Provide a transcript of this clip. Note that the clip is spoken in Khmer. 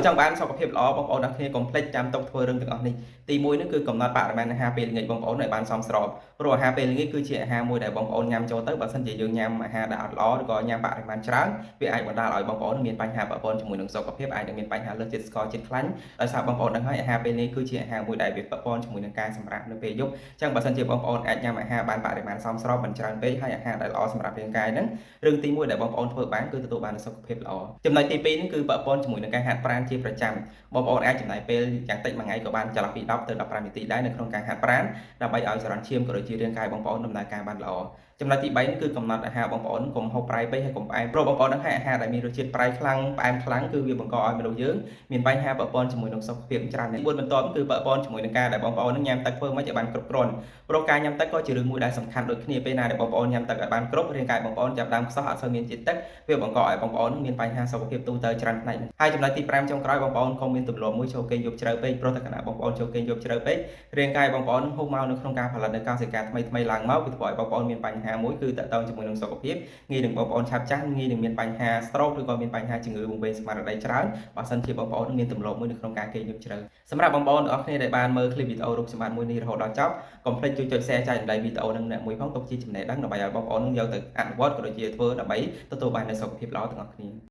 ចង់បានសុខភាពល្អបងប្អូនទាំងគ្នាកុំភ្លេចចាំទុកធ្វើរឿងទាំងអស់នេះទី1នោះគឺកំណត់បរិមាណអាហារពេលល្ងាចបងប្អូនឲ្យបានសមស្របព្រោះអាហារពេលល្ងាចគឺជាអាហារមួយដែលបងប្អូនញ៉ាំចូលទៅបើសិនជាយើងញ៉ាំអាហារដែលអត់ល្អឬក៏ញ៉ាំបរិមាណច្រើនវាអាចបណ្ដាលឲ្យបងប្អូនមានបញ្ហាពាក់ព័ន្ធជាមួយនឹងសុខភាពអាចនឹងមានបញ្ហាលើសជាតិស្ករជាតិខ្លាញ់ដោយសារបងប្អូនដឹងហើយអាហារពេលនេះគឺជាអាហារមួយដែលវាពាក់ព័ន្ធជាមួយនឹងការសម្រាកនៅពេលយប់ចឹងបើសិនជាបងប្អូនអាចញ៉ាំអាហារបានបរិមាណសមស្របមិនច្រើនពេកហើយអាហារដែលល្អសម្រាប់រាងកាយហ្នឹងរឿងទី1ដែលបងប្អូនធ្វើបានគឺទទួលបាននូវសុខភាពល្អចំណុចទី2នេះគឺពាក់ព័ន្ធជាមួយនឹងការហាត់ប្រាណជាប្រចាំបងប្អូនអាចចំណាយពេលយ៉ាងតិចមួយថ្ងៃក៏បានចន្លោះពី10ទៅ15នាទីដែរនៅក្នុងការហាត់ប្រាណដើម្បីឲ្យចរន្តឈាមក៏ដូចជារាងកាយបងប្អូនដំណើរការបានល្អចំណុចទី3នេះគឺកំណត់អាហារបងប្អូនកុំហូបប្រៃពេកហើយកុំផ្អែមព្រោះបងប្អូនដឹងហើយអាហារដែលមានរសជាតិប្រៃខ្លាំងផ្អែមខ្លាំងគឺវាបង្កឲ្យមនុស្សយើងមានបញ្ហាពាក់ព័ន្ធជាមួយនឹងសុខភាពច្រើនទី4បន្ទាប់គឺពាក់ព័ន្ធជាមួយនឹងការដែលបងប្អូននឹងញ៉ាំទឹកធ្វើម៉េចឲ្យបានគ្រប់គ្រាន់ព្រោះការញ៉ាំទឹកក៏ជារឿងមួយដែលសំខាន់ដូចគ្នាពេលណាដែលបងប្អូនញ៉ាំទឹកឲ្យបានគ្រប់រាងកាយបងប្អូនចាប់ដើមខ្សោះអត់សូវមានជាតិទឹកវាបង្កឲ្យបងប្អូននឹងមានបញ្ហាសុខភាពទូទៅច្រើនផ្នែកហើយចំណុចទី5ចុងក្រោយបងប្អូនកុំមានទម្លាប់មួយចូលគេងយប់ជ្រៅពេកព្រោះតែខណៈបងប្អូនចូលគេងយប់ជ្រៅពេករាងកាយបងប្អូននឹងហូបមកនៅក្នុងការផលិតនៅកោសិកាថ្មីថ្មីឡើងមកវាធ្វើឲ្យបងប្អូនមានបញ្ហាមួយគឺតាក់ទងជាមួយនឹងសុខភាពងាយនឹងបងប្អូនឆាប់ចាស់ងាយនឹងមានបញ្ហា stroke ឬក៏មានបញ្ហាជំងឺវង្វេងស្មារតីច្រើនបើសិនជាបងប្អូនមានទម្លាប់មួយនៅក្នុងការគេងយប់ជ្រៅសម្រាប់បងប្អូនទាំងអស់គ្នាដែលបានមើលឃ្លីបវីដេអូរូបសម្បត្តិមួយនេះរហូតដល់ចប់កុំភ្លេចជួយចុច share ចែករំលែកវីដេអូនឹងអ្នកមួយផងទុកជាចំណេះដឹងដើម្បីឲ្យបងប្អូននឹងយកទៅអនុវត្តក៏ដូចជាធ្វើដើម្បីទទួលបាននូវសុខភាពល្អទាំងអស់គ្នា។